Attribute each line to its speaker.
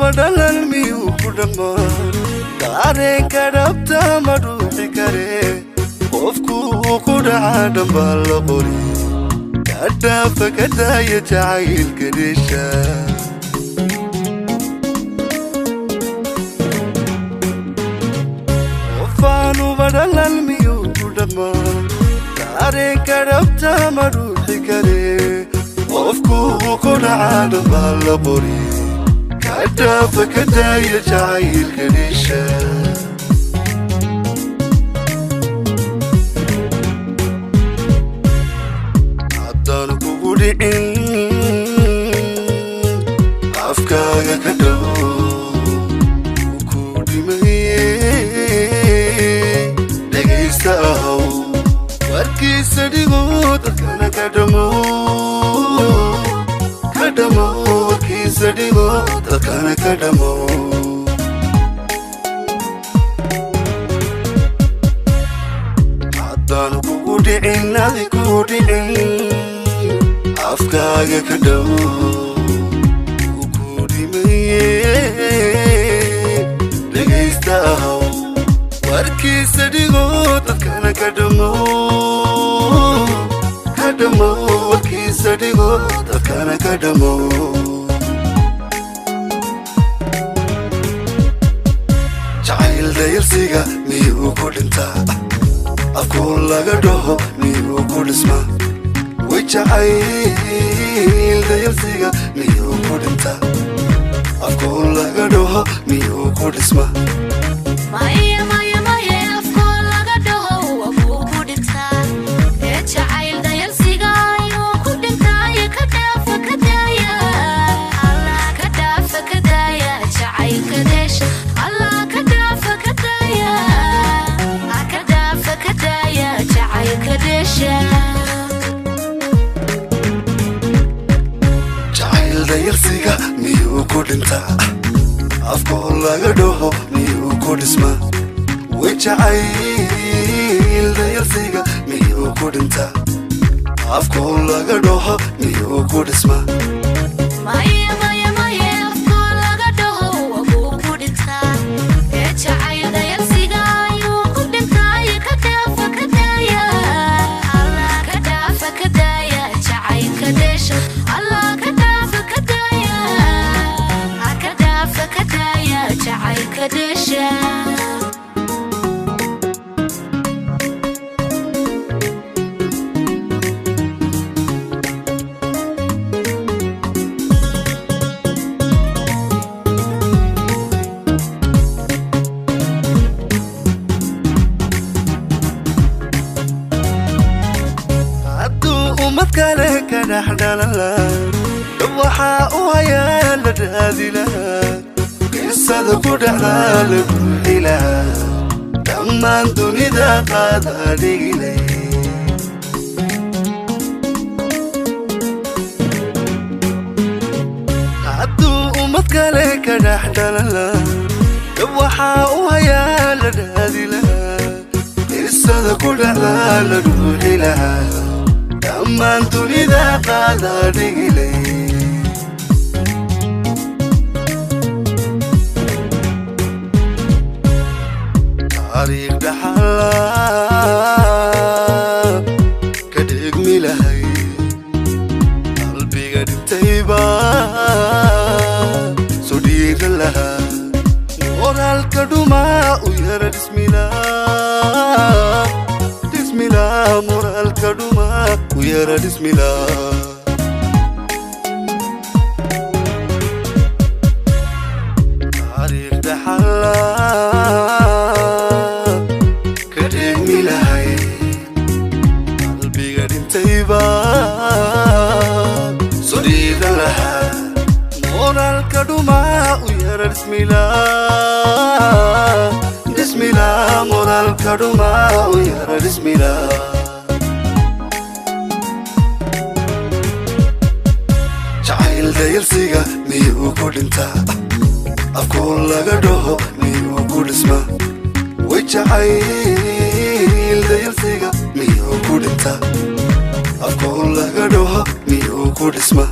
Speaker 1: Qofaanuba dhalan miyuu ku dhammaa? Dareenka dhabta ma dhuuxi kare. Qofku uu ku dhacaa dhambaa la qori. Ka dhaafa, ka daaya jacaylka dheesha. Qofaanuba dhalan miyuu ku dhammaa? Dareenka dhabta ma dhuuxi kare. Qofku uu ku dhacaa dhambaa la qori. Ka dhaafa, ka daaya jacaylka dheesha. Haddaan kugu dhicin, afkaaga ka dhow ku dhimaye. Dhegaysta ahow, warkiisa dhigo, dadkana ka dhamo, ka dhamo. Warkiisa dhigo, dadkana ka dhamo. Haddaan kugu dhicin, adi kugu dhicin, afkaaga ka dhow ku dhimaye. Dhegaysta ahow, warkiisa dhigo, dadkana ka dhamo, ka dhamo. Warkiisa dhigo, dadkana ka dhamo. Jacayl dayalsiga miyuu ku dhintaa? Afkuu laga dhaho miyuu ku dhismaa? Way jacayl dayalsiga miyuu ku dhintaa? Afkuu laga dhaho miyuu ku dhismaa?
Speaker 2: Maya, maya, maya, afkoo laga dhaho wabuu ku dhintaa. Ee jacayl dayalsiga ayuu ku dhintaaye. Ka dhaafa, ka daaya. Allah, ka dhaafa, ka daaya jacaylka dheesha. Allah, ka dhaafa, ka daaya. Ha ka dhaafa, ka daaya jacaylka dheesha.
Speaker 1: Jacayl dayalsiga miyuu ku dhintaa? Afkoo laga dhaho miyuu ku dhismaa? Way jacayl dayalsiga miyuu ku dhintaa? Afkoo laga dhaho miyuu ku dhismaa?
Speaker 2: Maya, maya, maya, afkoo laga dhaho wabuu ku dhintaa. Ee jacayl dayalsiga ayuu ku dhintaaye. Ka dhaafa, ka daaya. Allah, ka dhaafa, ka daaya jacaylka dheesha. Allah, ka dhaafa, ka daaya. Ha ka dhaafa, ka daaya jacaylka dheesha.
Speaker 1: Hadduu ummad kale ka dhex dhalan lahaa, dhab waxaa u hayaa la raadi lahaa. Qisada ku dhexdaa la buuxi lahaa. Dhammaan dunida qaada dhigi lahayd. Hadduu ummad kale ka dhex dhalan lahaa, dhab waxaa u hayaa la raadi lahaa. Qisada ku dhexdaa la dhuuxi lahaa. Dhammaan dunida qaada dhigi lahayd. Taariikh dhaxala ka dhigmi lahay. Qalbiga dhintayba soo dhiiran lahaa. Moraalka dhumaa u yara dhismilaa, dhismilaa. Moraalka dhumaa u yara dhismilaa. Taariikh dhaxala ka dhigmi lahay. Qalbiga dhintayba soo dhiiran lahaa. Moraalka dhumaa u yara dhismilaa, dhismilaa. Moraalka dhumaa u yara dhismilaa. Jacayl dayalsiga miyuu ku dhintaa? Afkuu laga dhaho miyuu ku dhismaa? Way jacayl dayalsiga miyuu ku dhintaa? Afkuu laga dhaho miyuu ku dhismaa?